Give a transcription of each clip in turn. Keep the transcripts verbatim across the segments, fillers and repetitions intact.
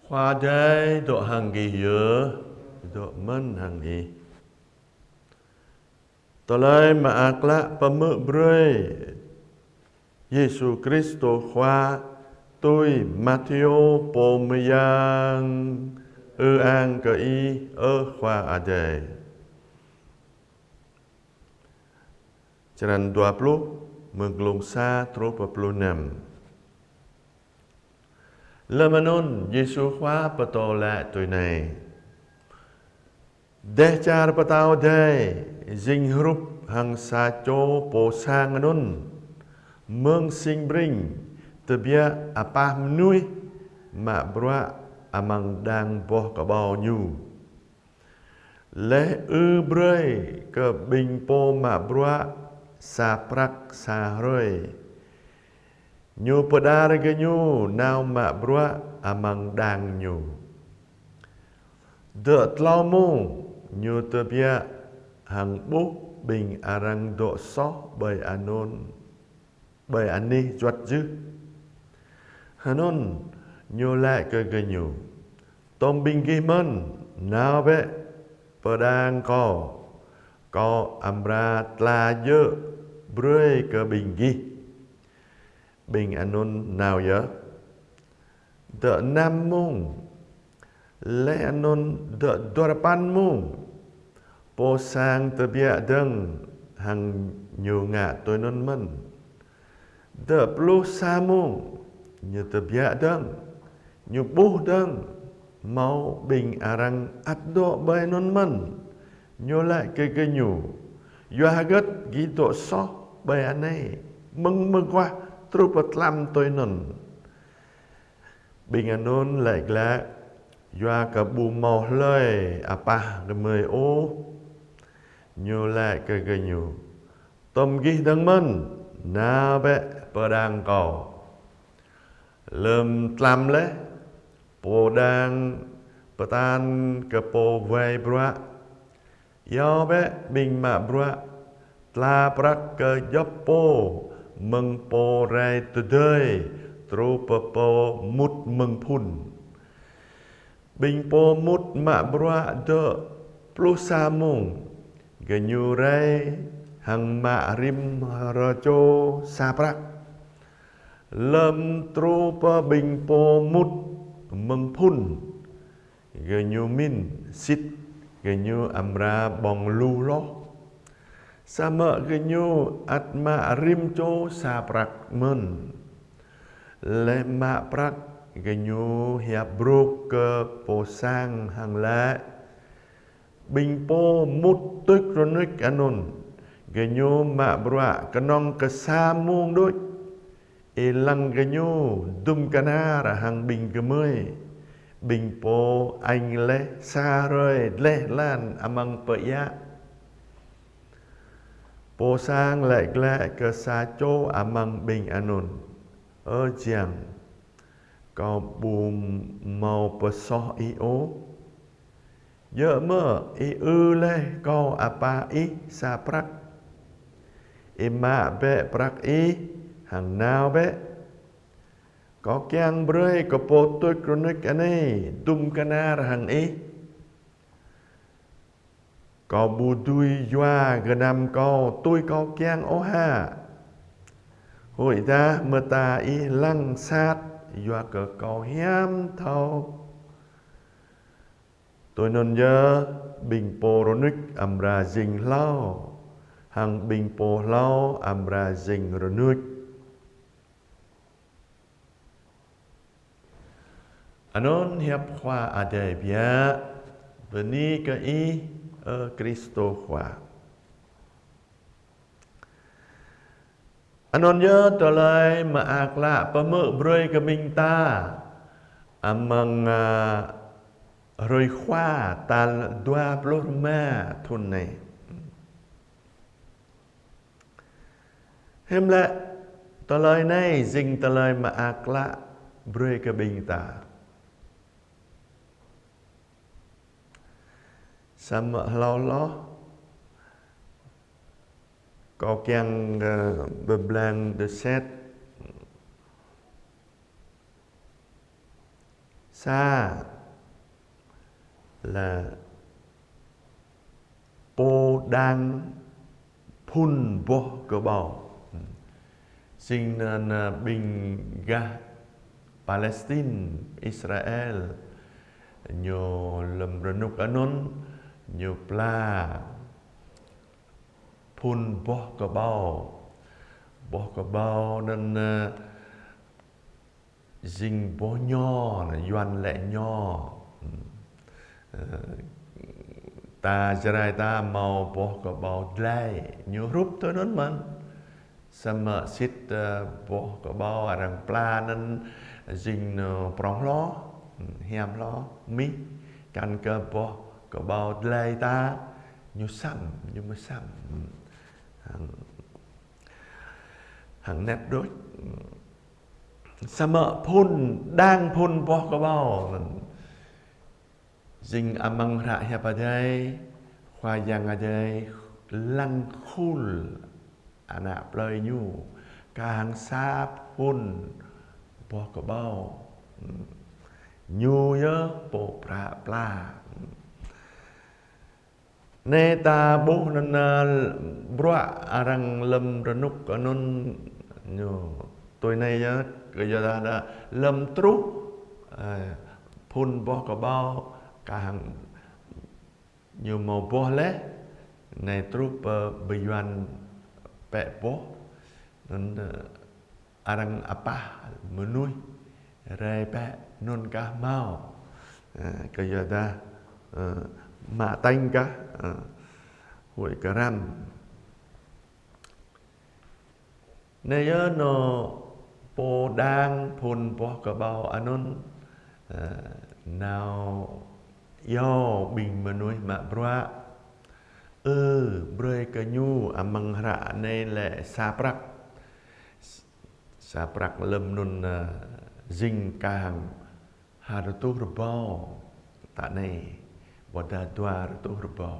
Khua Adai dŏ hăng gih yơh, dŏ mơ̆n hăng ih. Tơlơi Mơak Klă pơhmư̆ brơi Yêsu Kristô Khua tui Matthêô pô mơyang. Ư-ang kơ Ih, ơ Khua Adai. Črăn dua pluh, mơ̆ng glông sa truh pơ pluh năm. Lơm anŭn, Yêsu Khua pơtô laĭ tui anai: Dêh čar Pơtao Adai jing hrup hăng sa čô pô sang anŭn mơ̆ng sing bring tơbiă apah mơnuih mă bruă amăng đang boh kơƀâo ñu. Laih ư brơi kơ ƀing pô mă bruă sa prăk sa hrơi, ñu pơđar gơñu nao mă bruă amăng đang ñu. Dơ̆ tlâo mông, ñu tơbiă hăng ƀuh ƀing arăng dŏ soh ƀơi anŭn, ƀơi anih juăt jưh. Hơnŭn ñu laĭ kơ gơñu: Tŏm ƀing gih mơ̆n, nao bĕ pơ đang kâo, kâo amra tla djơ̆ brơi kơ ƀing gih. Ƀing anŭn nao yơh. Dơ̆ năm mông, laih anŭn dơ̆ duarơpăn mông, pô sang tơbiă dơ̆ng hăng ñu ngă tui anŭn mơ̆n. Dơ̆ pluh sa mông, ñu tơbiă dơ̆ng, ñu ƀuh dơ̆ng hmâo ƀing arăng ăt dŏ ƀơi anŭn mơ̆n. Ñu laĭ kơ gơñu: Yua hơgĕt gih dŏ soh ƀơi anai mơ̆ng mơguah truh pơ tlam tui anŭn? Ƀing anŭn laĭ glaĭ: Yua kơ ƀu hmâo hlơi apah gơmơi ôh. Ñu laĭ kơ gơñu: Tŏm gih dơ̆ng mơ̆n, nao bĕ pơ đang kâo. Lơm tlam laih, pô đang pơtă kơ pô wai bruă: Iâu bĕ ƀing mă bruă tla prăk kơ djŏp pô mơ̆ng pô rai tơdơi truh pơ pô mŭt mơ̆ng phŭn. Ƀing pô mŭt mă bruă dơ̆ pluh sa mông, gơñu rai hăng mă rĭm hrơi čô sa prăk. Lơm truh pơ ƀing pô mŭt mơ̆ng phŭn, gơñu min sĭt gơñu amra ƀơ̆ng lu hloh. Samơ̆ gơñu ăt mă rĭm čô sa prăk mơ̆n. Laih mă prăk, gơñu hiăp brôk kơ pô sang hăng laĭ: Ƀing pô mŭt tuč rơnuč anŭn, gơñu mă bruă kơnơ̆ng kơ sa mông đôč. Ih lăng gơñu dŭm kơnar hăng ƀing gơmơi, ƀing pô añ laih sa hrơi dleh dlan amăng pơiă. Pô sang laĭ glaĭ kơ sa čô amăng ƀing anŭn: Ơ jiăng, kâo ƀu hmâo pơsoh ih ôh. Djơ̆ mơ̆ ih ư laih kâo apah ih sa prăk? Ih mă bĕ prăk ih hăng nao bĕ. Kâo kiăng brơi kơ pô tuč rơnuč anai dŭm kơnar hăng ih. Kâo ƀu dưi yua gơnam kâo tui kâo kiăng ôh hă? Huĭdah mơta ih lăng sat yua kơ kâo hiam thâo. Tui anŭn yơh, ƀing pô rơnuč amra jing hlâo, hăng ƀing pô hlâo amra jing rơnuč. Anŭn hiăp Khua Adai biă. Bơni kơ Ih, ơ Kristô Khua. Anŭn yơh tơlơi mơak klă pơhmư̆ brơi kơ ƀing ta amăng, a, hrơi Khua tal dua pluh rơma thŭn anai. Hiư̆m lĕ tơlơi anai jing tơlơi mơak klă brơi kơ ƀing ta? Samơ̆ hlâo hloh, kâo kiăng, ơ, pơblang đơset. Sa là pô đang phun boh kơƀâo. Sing nơ, nơ ƀing gah Palestine, Israel, ñu lơ̆m rơnŭk anŭn, ñu pla phun boh kơƀâo. Boh kơƀâo anŭn, nơ, jing boh nho, nơ, Yuan lĕ nho. Ơ, ta Jrai ta hmâo boh kơƀâo dlai, ñu hrup tui anŭn mơ̆n. Samơ̆ sĭt, ơ, boh kơƀâo arăng pla anŭn jing, nơ, prong hloh, hiam hloh, mih, kăn kơ boh kơƀâo dlai ta, ñu săm, ñu mơsăm. Hăng, hăng anet đôč. Samơ̆ phun, đang phun boh kơƀâo anŭn, jing amăng hră hiăp Adai, Khua Yang Adai lăng khul ană plơi ñu, kah hăng sa phun boh kơƀâo. Ñu yơh pô pla, pla. Anai ta ƀuh anŭn, ơ, bruă arăng lơ̆m rơnŭk anŭn ñu. Tui anai yơh, kơ yua dah, dah lơ̆m truh, ơ, phun boh kơƀâo, kah hăng ñu hmâo boh laih, anai truh pơ bơyuan pĕ boh, anŭn, ơ, arăng apah mơnuih rai pĕ anŭn kah hmâo. Ơ, kơ yua dah, ơ, mă tañ kah, ơ, huĭ kơ răm. Anai yơh nơ pô đang phun boh kơƀâo anŭn, ơ, nao iâu ƀing mơnuih mă bruă. Ơ, brơi kơ ñu amăng hră anai lĕ sa prăk. Sa prăk lơ̆m anŭn, ơ, jing kah hăng ha rơtuh rơbâo, ta anai, ƀôdah dua rơtuh rơbâo.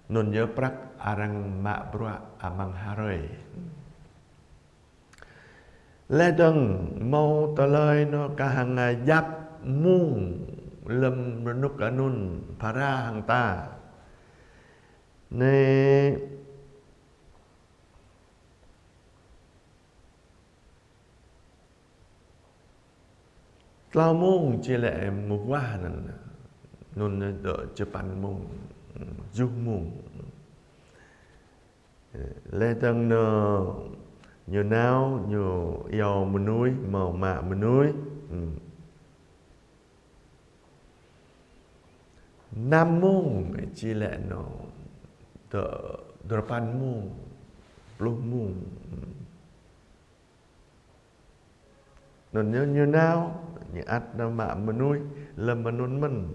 Anŭn yơh prăk arăng mă bruă amăng ha hrơi. Laih dơ̆ng hmâo tơlơi nơ kah hăng, ơ, djăp mông lơ̆m rơnŭk anŭn phara hăng ta. Anai tlâo mông či lĕ mơguah anŭn. Anŭn dŏ čơpăn mông, juh mông. Laih dơ̆ng nơ ñu nao, ñu iâu mơnuih, hmâo mă mơnuih. Năm mông či lĕ nơ dŏ duarơpăn mông, pluh mông. Anŭn ñu, ñu nao, ñu ăt nao mă mơnuih lơ̆m anŭn mơ̆n.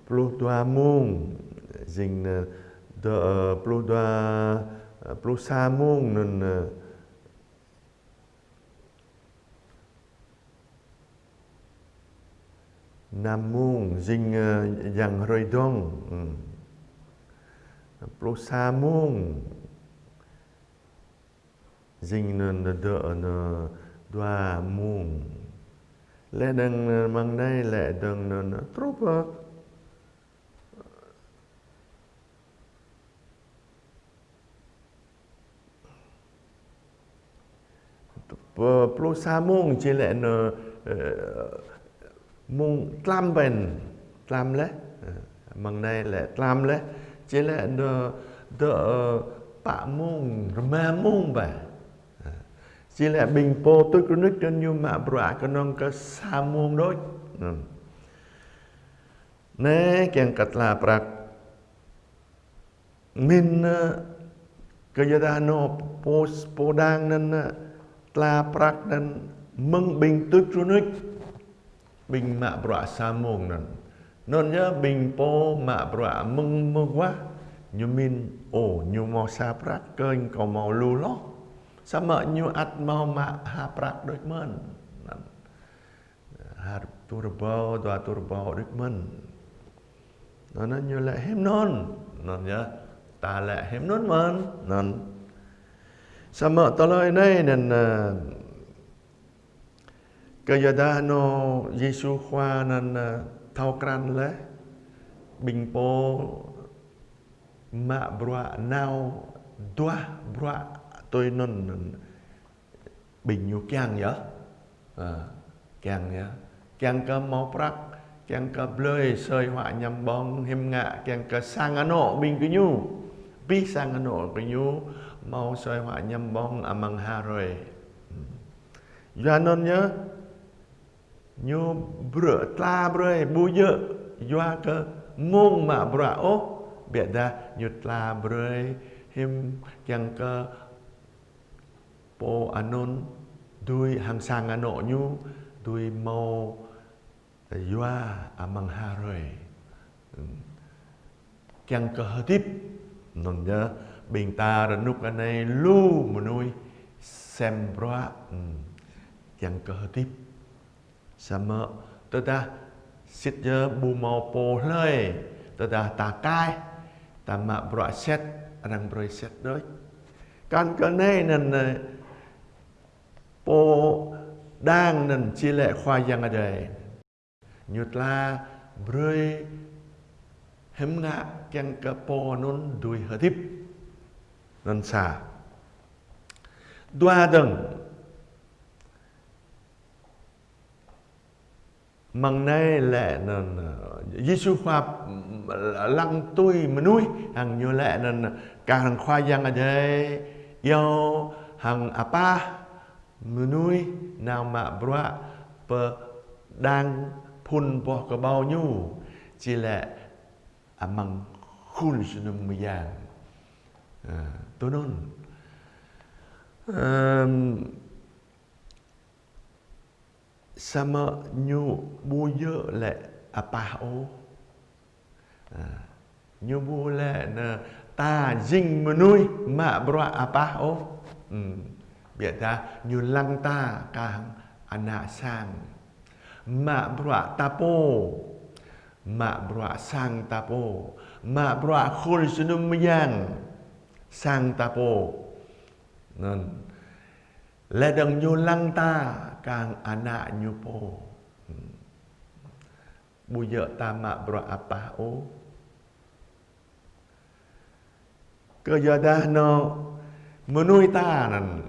Pluh dua mông, jing, ơ, dŏ, ơ, pluh dua, ơ, pluh sa mông anŭn, ơ, năm mông, jing, ơ, yang hrơi dŏng. Pluh sa mông, jing anŭn dŏ anŭn dua mông. Laih dơ̆ng anŭn mơ̆ng anai laih dơ̆ng anŭn truh pơ pơ pluh sa mông či lĕ anŭn, ơ, mông tlam ƀĕn, tlam laih. Ơ, mơ̆ng anai lĕ tlam laih. Či lĕ anŭn dŏ, ơ, pă mông, rơma mông ƀĕ. Či lĕ ƀing pô tuč rơnuč anŭn ñu mă bruă kơnơ̆ng kơ sa mông đôč. Anai kiăng kơ tla prăk. Min, ơ, kơ yua dah nơ pô, pô đang anŭn, ơ, tla prăk anŭn mơ̆ng ƀing tuč rơnuč, ƀing mă bruă sa mông anŭn. Anŭn yơh ƀing pô mă bruă mơ̆ng mơguah, ñu min, ô, ñu hmâo sa prăk, kơnh kâo hmâo lu hloh. Samơ̆ ñu ăt hmâo mă ha prăk đôč mơ̆n. Anŭn. Ha rơtuh rơbâo, dua rơtuh rơbâo đôč mơ̆n. Anŭn ñu laĭ hiư̆m anŭn, anŭn yơh, ta laĭ hiư̆m anŭn mơ̆n, anŭn. Samơ̆ tơlơi anai anŭn, ơ, kơ yua dah anŭn Yêsu Khua anŭn, ơ, thâo krăn laih, ƀing pô mă bruă nao duah bruă tui anŭn, anŭn. Ƀing ñu kiăng yơh. Ơ, kiăng yơh. Kiăng kơ hmâo prăk, kiăng kơ blơi asơi huă añăm ƀơ̆ng hiư̆m ngă, kiăng kơ sang anŏ ƀing gơñu. Abih sang anŏ gơñu hmâo asơi huă añăm ƀơ̆ng amăng ha hrơi. Yua anŭn yơh, ñu brơi, tla brơi, ƀu djơ̆ yua kơ mông mă bruă ôh, biă dah ñu tla brơi hiư̆m kiăng kơ pô anŭn dưi hăng sang anŏ ñu dưi hmâo yua amăng ha hrơi. Kiăng kơ hơdip, anŭn yơh, ƀing ta rơnŭk anai lu mơnuih sem bruă, kiăng kơ hơdip. Samơ̆ tơdah sĭt yơh ƀu hmâo pô hlơi, tơdah ta kaih, ta mă bruă sĭt, arăng brơi sĭt đôč. Kăn kơ anai anŭn, ơ, pô đang anŭn či laĭ Khua Yang Adai. Ñu tla brơi hiư̆m ngă kiăng kơ pô anŭn dưi hơdip. Anŭn sa. Dua dơ̆ng. Mơ̆ng anai laĭ anŭn, ơ, Yêsu Khua lăng tui mơnuih, hăng ñu laĭ anŭn, kar hăng Khua Yang Adai iâu hăng apah mơnuih nao mă bruă pơ đang phŭn boh kơƀâo ñu, či laĭ amăng khul jơnum mơyang. Ơ, tui anŭn. Ơ, samơ̆ ñu ƀu djơ̆ laĭ apah ôh. Ơ, ñu ƀu laĭ anŭn ta jing mơnuih mă bruă apah ôh. Hm. Biă dah ñu lăng ta kar hăng ană sang. Mă bruă ta pô. Mă bruă sang ta pô. Mă bruă khul jơnum mơyang sang ta pô. Anŭn. Laih dơ̆ng ñu lăng ta kar hăng ană ñu pô. Hm. Ƀu djơ̆ ta mă bruă apah ôh. Kơ yua dah anŭn mơnuih ta anŭn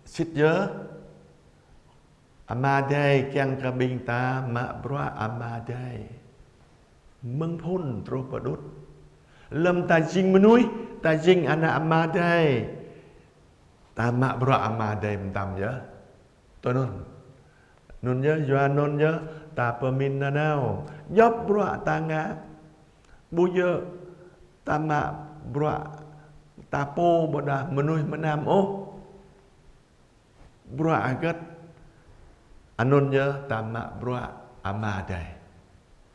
sĭt yơh Ama Adai kiăng kơ ƀing ta mă bruă Ama Adai. Mơ̆ng phŭn truh pơ đŭt. Lơ̆m ta jing mơnuih, ta jing ană Ama Adai. Ta mă bruă Ama Adai mơtam yơh. Tui anŭn. Anŭn yơh, yua anŭn yơh, ta pơmĭn nanao. Djŏp bruă ta ngă. Ƀu djơ̆ ta mă bruă ta pô ƀôdah mơnuih mơnam ôh. Bruă hơget? Anŭn yơh ta mă bruă Ama Adai.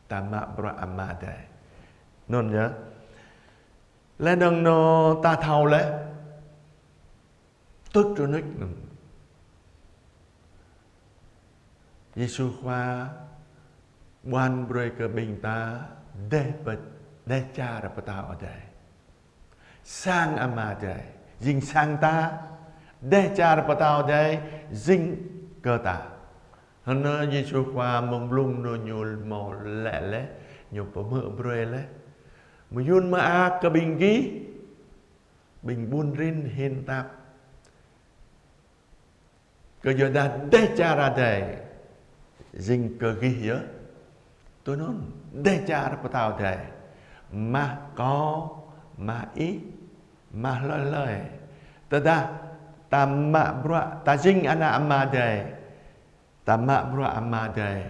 Ta mă bruă Ama Adai. Anŭn yơh. Laih dơ̆ng anŭn ta thâo laih. Tŭk rơnuč anŭn. Yêsu Khua ƀuăn brơi kơ ƀing ta dêh pơ-, dêh čar pơtao adai. Sang Ama Adai, jing sang ta, dêh čar pơtao adai, jing kơ ta. Hơnŭn Yêsu Khua mơ̆ng blung anŭn ñu hmâo laĭ laih, ñu pơhmư̆ brơi laih. Mơyŭn mơak kơ ƀing gih, ƀing ƀun rin hin tap. Kơ yua dah dêh čar adai jing kơ gih yơh. Tui anŭn dêh čar pơtao adai. Mah kâo, mah ih, mah hlơi hlơi. Tơdah ta mă bruă, ta jing ană Ama Adai. Ta mă bruă Ama Adai.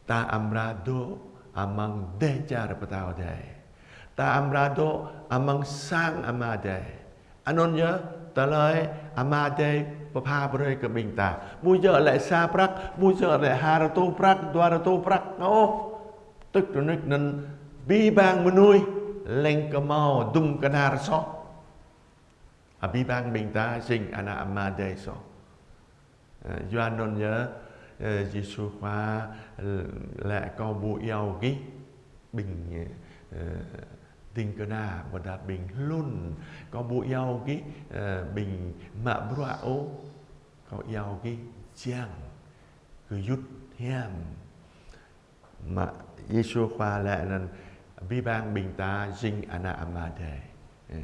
Ta amra dŏ amăng dêh čar pơtao adai. Ta amra dŏ amăng sang Ama Adai. Anŭn yơh tơlơi Ama Adai pơpha brơi kơ ƀing ta. Ƀu djơ̆ lĕ sa prăk, ƀu djơ̆ lĕ ha rơtuh prăk, dua rơtuh prăk ôh. Tŭk rơnuč anŭn abih bang mơnuih leng kơmâo dŭm kơnar soh. Abih bang ƀing ta jing ană Ama Adai soh. Ơ, yua anŭn yơh, ơ, Yêsu Khua, ơ, laĭ kâo ƀu iâu gih. ƀing, ơ, ding kơna, ƀôdah ƀing hlŭn. Kâo ƀu iâu gih, ơ, ƀing mă bruă ôh. Kâo iâu gih čang, gơyut hiam. Mă Yêsu Khua laĭ anŭn, abih bang ƀing ta jing ană Ama Adai. Ơ,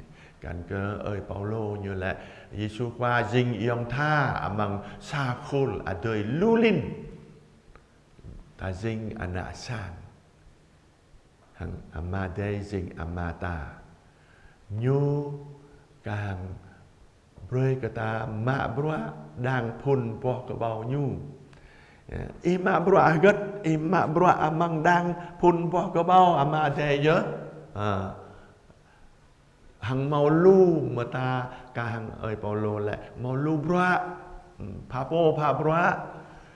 kăn kơ ơi Paulô ñu laĭ, Yêsu Khua jing ayŏng tha amăng sa khul adơi lu lin. Ta jing ană sang. Hăng Ama Adai jing Ama ta. Ñu kah hăng brơi kơ ta mă bruă đang phŭn boh kơƀâo ñu. Ơ, ih mă bruă hơget, ih mă bruă amăng đang phŭn boh kơƀâo Ama Adai yơh. Ơ. Hăng hmâo lu mơta kah hăng ơi Paulô laĭ, hmâo lu bruă. Hm, pha pô pha bruă.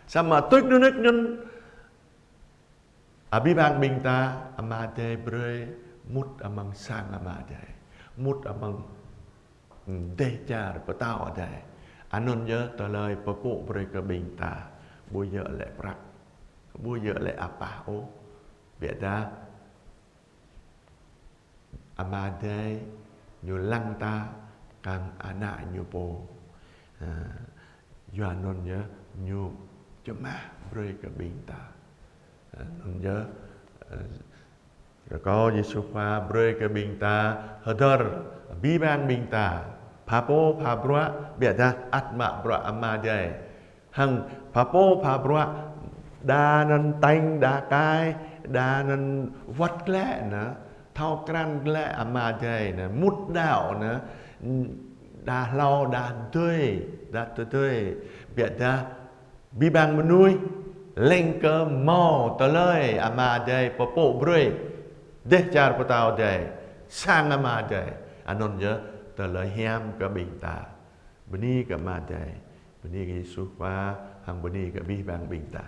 Samơ̆ tuč rơnuč anŭn, abih bang ƀing ta, Ama Adai brơi mŭt amăng sang Ama Adai. Mŭt amăng, hm, dêh čar pơtao Adai. Anŭn yơh tơlơi pơpŭ brơi kơ ƀing ta. Ƀu djơ̆ lĕ prăk. Ƀu djơ̆ lĕ apah ôh. Biă dah Ama Adai ñu lăng ta kah hăng ană ñu pô. Ơ, yua anŭn yơh ñu čơmah brơi kơ ƀing ta. Ơ, anŭn yơh, ơ, rơkâo Yêsu Khua brơi kơ ƀing ta hơdơr abih bang ƀing ta. Pha pô pha bruă, biă dah ăt mă bruă Ama Adai. Hăng pha pô pha bruă, đa anŭn tañ, đa kai, đa anŭn wơ̆t glaĭ anŭn, thâo krăn glaĭ Ama Adai anŭn, mŭt đaŏ anŭn, đa hlâo, đa tơdơi, đa tơdơi. Biă dah abih bang mơnuih leng kơ hmâo tơlơi Ama Adai pơpŭ brơi, dêh čar pơtao Adai, sang Ama Adai. Anŭn yơh tơlơi hiam kơ ƀing ta. Bơni kơ Ama Adai, bơni kơ Yêsu Khua, hăng bơni kơ abih bang ƀing ta.